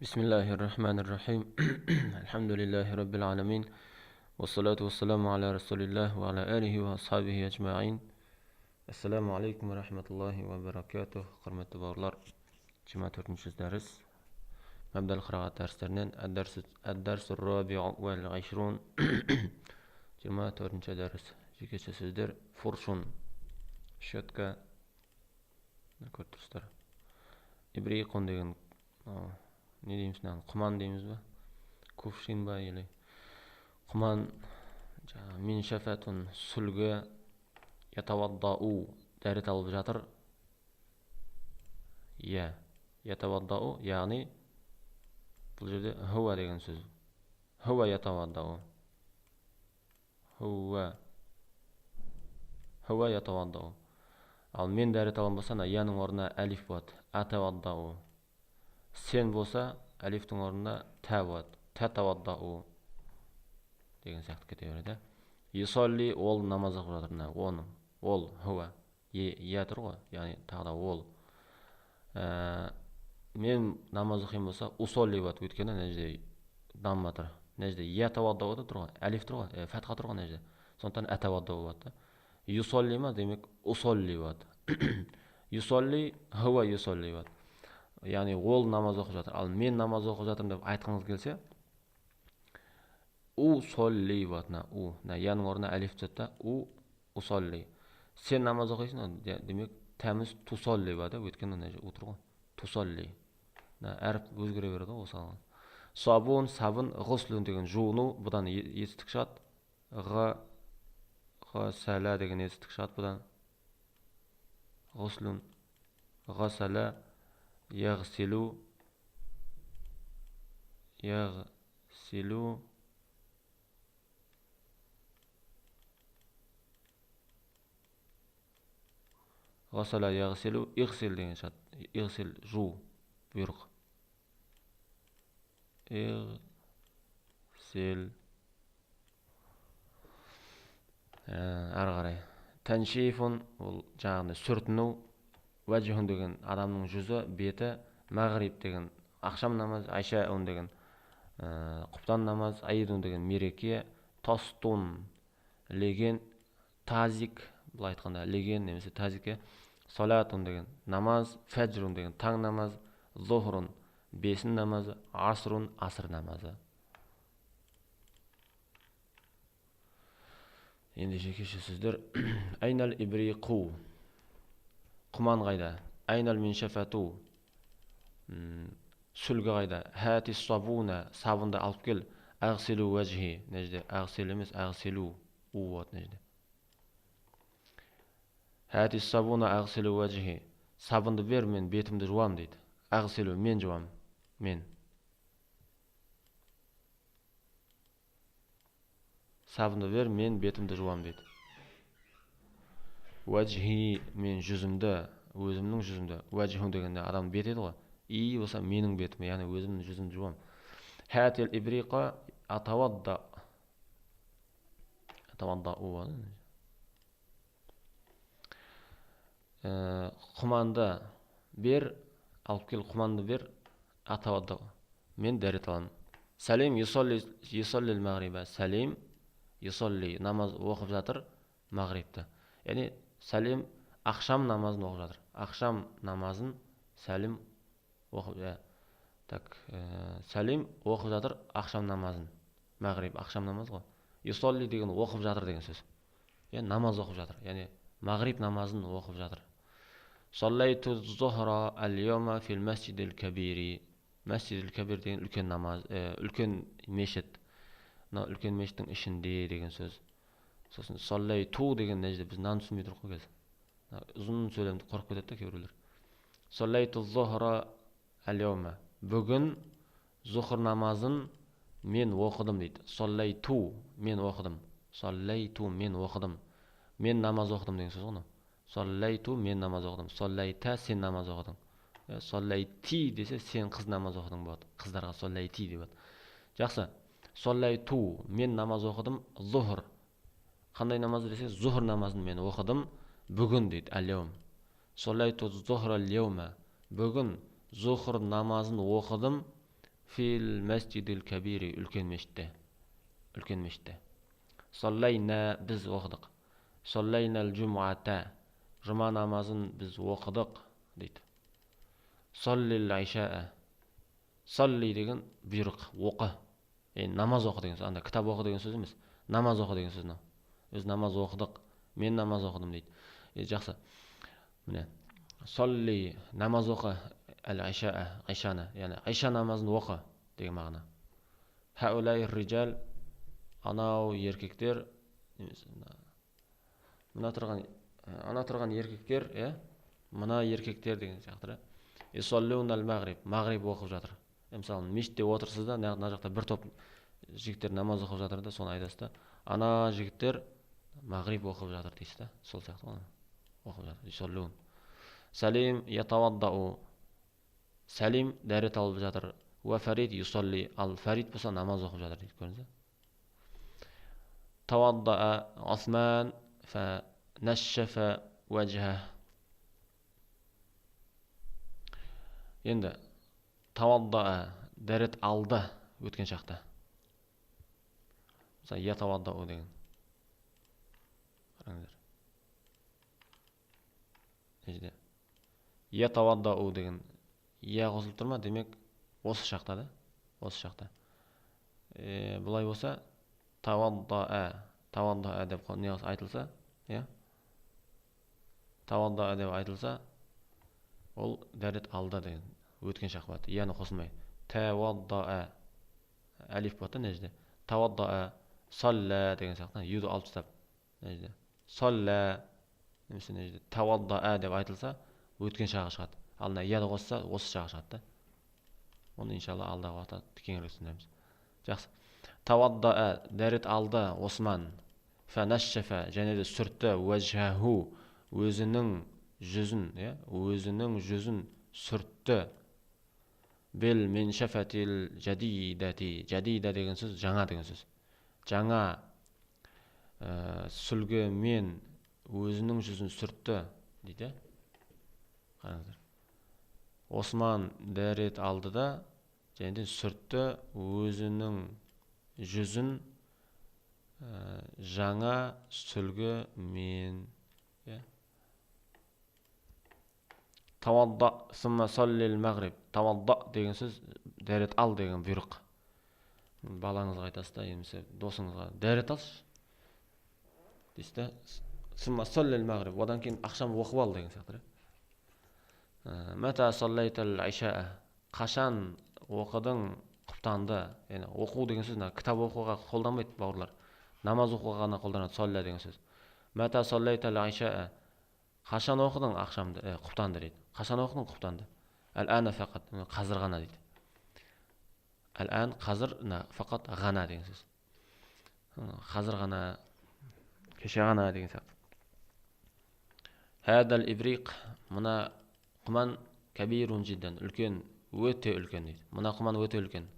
Бисмиллахир-рахманир-рахим. Альхамдулиллахи раббил аламин. Вассалату вассаламу аля расулиллах ва аля алихи ва асхабихи ажмаин. Ассаламу алейкум ва рахматуллахи ва баракатух. Құрметті бауырлар, 24-ші дәріс. Мәбдәл қырағат дәрістерінен әд-дәрсу рабиу уәл ғишрун. 24-ші дәріс. Жекеше сөздер фуршун, щетка, көріп тұрсыздар. Ибриқун деген не дейміз мынаны, құман дейміз ба, кувшин ба, или құман. Жаңағы миншафатун, сүлгі. Ятаваддау, дәрет алып жатыр. Иә, ятаваддау, яғни бұл жерде хуа деген сөз. Хуа ятаваддау, хуа, хуа ятаваддау. Ал мен дәрет алған болса, ана яның орнына әлиф болады, атаваддау. Сен болса, әлифтің орнына тә болады, татаваддау деген сияқты кете береді. Юсалли, ол намаз оқып жатыр. Мына оның, ол, хуа, е, я тұр ғой, яғни тағы да ол. Мен намаз оқимын болса, усолли болады, өйткені мына жерде дамма тұр. Мына жерде ятаваддау да тұр ғой, әлиф тұр ғой, фатха тұр ғой мына жерде. Сондықтан атаваддау болады да. Юсалли ма, демек усолли болады. Юсалли, хуа юсалли болады. Яғни ол намаз оқып жатыр. Ал мен намаз оқып жатырмын деп айтқыңыз келсе, усолли болады. Мына у, мына яның орнына әлиф түседі да, у, усолли. Сен намаз оқисың, демек тәміз тусолли болады, өйткені мына жерде у тұр ғой, тусолли. Мына әріп өзгере береді ғой осыған. Сабун, сабын, ғұслун деген жуыну, бұдан етістік шығады. Ға, ғасала деген етістік шығады бұдан. Ғұслун, ғасала, яғсилу, яғсилу, ғасала яғсилу, иғсил деген шығады. Иғсил, жу, бұйрық. Иғсил. Ары қарай. Тәншифун, ол жаңағындай сүртіну. Уәжһун деген адамның жүзі, беті. Мағриб деген ақшам намаз, айшаун деген құптан намаз, айдун деген мереке, тастун леген, тазик, былай айтқанда леген немесе тазике, салатун деген намаз, фәжрун деген таң намаз, зухрун бесін намазы, асрун аср намазы. Енді жекеше сөздер. Айнал ибриқу, құман қайда? Айнал миншафату, сүлгі қайда? Хати сабуна, сабынды алып кел. Ағсилу уәжхи, мына жерде ағсил емес, ағсилу, у болады мына жерде. Хати сабуна ағсилу уәжхи, сабынды бер, мен бетімді жуам дейді. Ағсилу, мен жуам, мен. Сабынды бер, мен бетімді жуам дейді. Уәжхи, мен жүзімді, өзімнің жүзімді. Уәжху дегенде адам бет еді ғой. И болса менің бетім, яғни өзімнің жүзімді жуам. Хатил ибриқа атавадда. Атавадда у болады. Құманды бер, алып кел құманды бер, атавадда. Мен дәрет аламын. Сәлим юсалли, юсалли мағриба. Сәлим юсалли, намаз оқып жатыр мағрибті. Яғни Сәлим ақшам намазын оқып жатыр. Ақшам намазын Сәлим оқып, так, Сәлим оқып жатыр ақшам намазын. Мағриб ақшам намаз ғой. Юсалли деген оқып жатыр деген сөз. Яғни намаз оқып жатыр. Яғни мағриб намазын оқып жатыр. Саллайту зухра аль-яума фил масжидил кабири. Масжидил кабир деген үлкен намаз, үлкен мешіт. Мына үлкен мешіттің ішінде деген сөз. Сосын саллайту деген мына жерде біз мынаны түсінбей тұрмыз ғой қазір. Ұзын сөйлемді қорқып кетеді да кейбіреулер. Саллайту зухра аль-яума. Бүгін зухр намазын мен оқыдым дейді. Саллайту, мен оқыдым. Саллайту, мен оқыдым. Мен намаз оқыдым деген сөз ғой мынау. Саллайту, мен намаз оқыдым. Саллайта, сен намаз оқыдың. Саллайти десе, сен қыз намаз оқыдың болады. Қыздарға саллайти деп болады. Жақсы. Саллайту, мен намаз оқыдым. Зухр. Қандай намаз десе, зухр намазын мен оқыдым бүгін дейді. Әл-яум. Саллайту зухра аль-яума. Бүгін зухр намазын оқыдым. Фил мәсжидил кәбири, үлкен мешітте. Үлкен мешітте. Саллайна, біз оқыдық. Саллайнал жумата, жұма намазын біз оқыдық дейді. Саллил айшаа. Салли деген бұйрық, оқы. Намаз оқы деген сөз. Анда кітап оқы деген сөз емес. Намаз оқы деген сөз мынау. Біз намаз оқыдық. Мен намаз оқыдым дейді. Жақсы. Міне. Салли, намаз оқы, әл айшаа, айшаны, яғни айша намазын оқы деген мағына. Хаулай рижал, анау еркектер, немесе мына тұрған, ана тұрған еркектер, иә, мына еркектер деген сияқты. Исаллунал мағриб, мағриб оқып жатыр. Мысалы, мешітте отырсыз да, мына жақта бір топ жігіттер намаз оқып жатыр да, соны айтасыз да, ана жігіттер мағриб оқып жатыр дейсіз да, сол сияқты ғой, оқып жатыр. Исаллун. Салим ятаваддау. Салим дәрет алып жатыр. Уа Фарид юсалли. Ал Фарид болса намаз оқып жатыр дейді, көрдіңіз бе? Таваддаа Осман фа нашшафа ваджха. Енді таваддаа дәрет алды өткен шақта. Мысалы, ятаваддау деген. Қараңыздар. Мына жерде ятаваддау деген я қосылып тұр ма? Демек, осы шақта да? Осы шақта. Бұлай болса, таваддаа, таваддаа деп не айтылса, иә? Таваддаа деп айтылса, ол дәрет алды деген өткен шақ болады. Яны қосылмай. Таваддаа әлиф болады да мына жерде. Таваддаа салла деген сияқты юды алып тастап мына жерде. Салла немесе мына жерде таваддаа деп айтылса, өткен шағы шығады. Ал мына яды қосса, осы шағы шығады да. Оны иншалла алдағы уақытта кеңірек түсіндіреміз. Жақсы. Таваддаа дәрет алды Осман. Фа нашшафа және де сүртті ваджхаху өзінің жүзін, иә, өзінің жүзін сүртті. Бил миншафатил жадидати. Жадида деген сөз жаңа деген сөз. Жаңа сүлгімен өзінің жүзін сүртті дейді. Қараңыздар. Осман дәрет алды да және де сүртті өзінің жүзін жаңа сүлгімен. Иә. Тавадда сумма саллил мағриб. Тавадда деген сөз дәрет ал деген бұйрық. Балаңызға айтасыз да, немесе досыңызға дәрет алшы дейсіз да, сумма саллил мағриб, одан кейін ақшам оқып ал деген сияқты. Мата саллайтал айшаа, қашан оқыдың құптанды. Яғни оқу деген сөз мына кітап оқуға қолданбайды бауырлар, намаз оқуға ғана қолданады салла деген сөз. Мата саллайтал айшаа, қашан оқыдың ақшамды, құптанды дейді. Қашан оқыдың құптанды? Әл-ана фақат, қазір ғана дейді. Әл-ан қазір, фақат ғана деген сөз. Қазір ғана, кеше ғана деген сияқты. Хадал ибриқ, мына құман кәбирун жиддан, үлкен, өте үлкен дейді. Мына құман өте үлкен.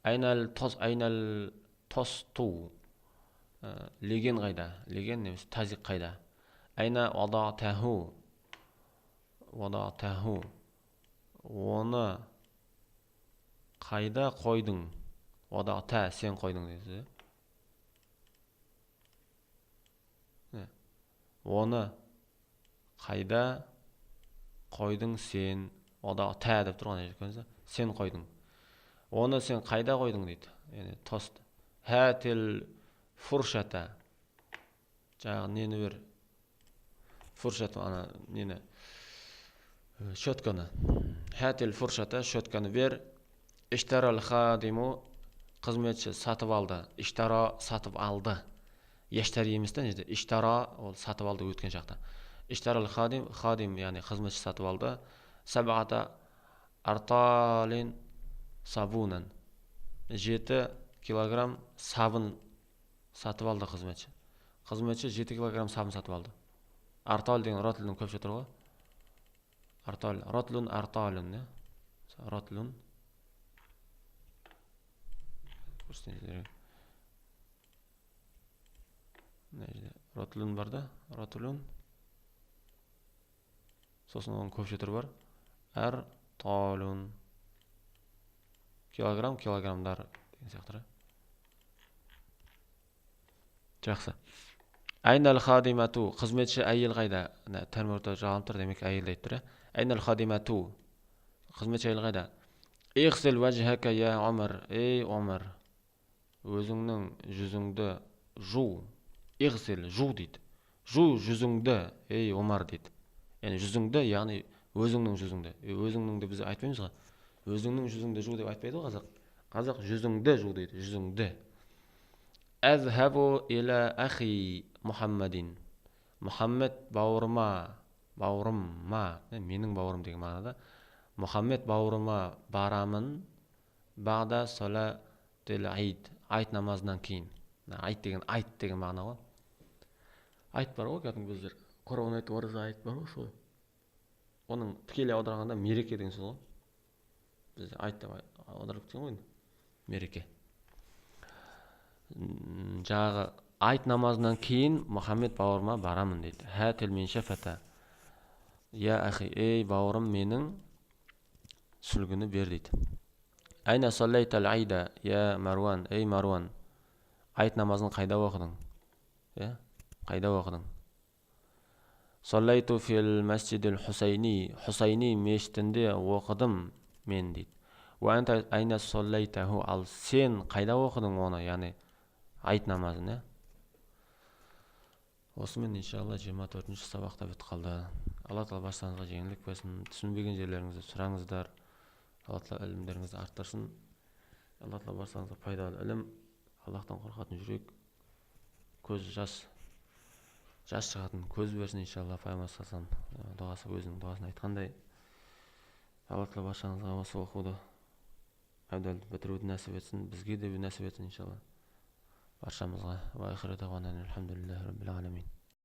Айнал тос, айнал тосту, леген қайда? Леген немесе тазик қайда? Айна вадатаху, вадатаху, оны қайда қойдың? Вадата, сен қойдың дейді. Оны қайда қойдың сен? Вадата деп тұрған жерде көрдіңіз бе? Сен қойдың. Оны сен қайда қойдың дейді. Яғни тост. Хатил фуршата. Жаңағы нені бер? Фуршат, ана нені? Щетканы. Хатил фуршата, щетканы бер. Иштарал хадиму, қызметші сатып алды. Иштара сатып алды. Яштари емес та, жерде. Иштара ол сатып алды өткен шақта. Иштарал хадим, хадим яғни қызметші сатып алды. Сабата арталин сабунан. 7 килограмм сабын сатып алды қызметші. Қызметші 7 килограмм сабын сатып алды. Артал деген ротлун көпше тұр ғой. Артал, ротлун, арталун, не? Ротлун. Көрсетейін. Мына жерде ротлун бар да, ротлун. Сосын оның көпше түрі бар. Арталун. Килограмм, килограммдар деген сияқты. Жақсы. Айнал хадимату, қызметші әйел қайда? Тән жалынып тұр, демек әйелді айтып тұр. Айнал хадимату, қызметші әйел қайда? Ихсил вәжхака я Омар, ей Омар, өзіңнің жүзіңді жу. Ихсил, жу дейді. Жу жүзіңді, ей Омар дейді. Яғни жүзіңді, яғни өзіңнің жүзіңді. Өзіңнің деп біз айтпаймыз ғой. Өзіңнің жүзіңді жу деп айтпайды ғой қазақ. Қазақ жүзіңді жу дейді, жүзіңді. Әзхабу иля ахи Мұхаммадин. Мұхаммед бауырыма, бауырыма, менің бауырым деген мағынада. Мұхаммед бауырыма барамын. Бағда салатил айд, айт намазынан кейін. Айт деген айт деген мағына ғой. Айт бар ғой кәдімгі біздер. Құрбан айт, ораза айт бар ғой сол. Оның тікелей аударғанда мереке деген сөз ғой. Бізде айт деп аударып кеткен ғой енді. Мереке. Жаңағы айт намазынан кейін Мұхаммед бауырыма барамын дейді. Хәтил миншафата. Я ахи, ей бауырым, менің сүлгіні бер дейді. Айна саллайтал айда, я Маруан, ей Маруан, айт намазын қайда оқыдың? Иә, қайда оқыдың? Саллайту фил масжидил Хусайни, Хусайни мешітінде оқыдым мен дейді. Уа анта айна саллайтаху, ал сен қайда оқыдың оны, яғни айт намазын, иә? Осымен иншалла 24-ші сабақта бітіп қалды. Алла тағала баршаңызға жеңілдік берсін. Түсінбеген жерлеріңізді сұраңыздар. Алла тағала ілімдеріңізді арттырсын. Алла тағала баршаңызға пайдалы ілім, Аллахтан қорқатын жүрек, көз жас, жас шығатын көз берсін иншалла. Пайғамбар саллаллаху алейхи дұғасы, өзінің дұғасын айтқандай. Алла тағала баршаңызға осы оқуды әбден бітіруді нәсіп етсін, бізге де нәсіп етсін иншалла. Баршамызға. Уа ахиру дағуана алхамдулиллахи раббил аламин.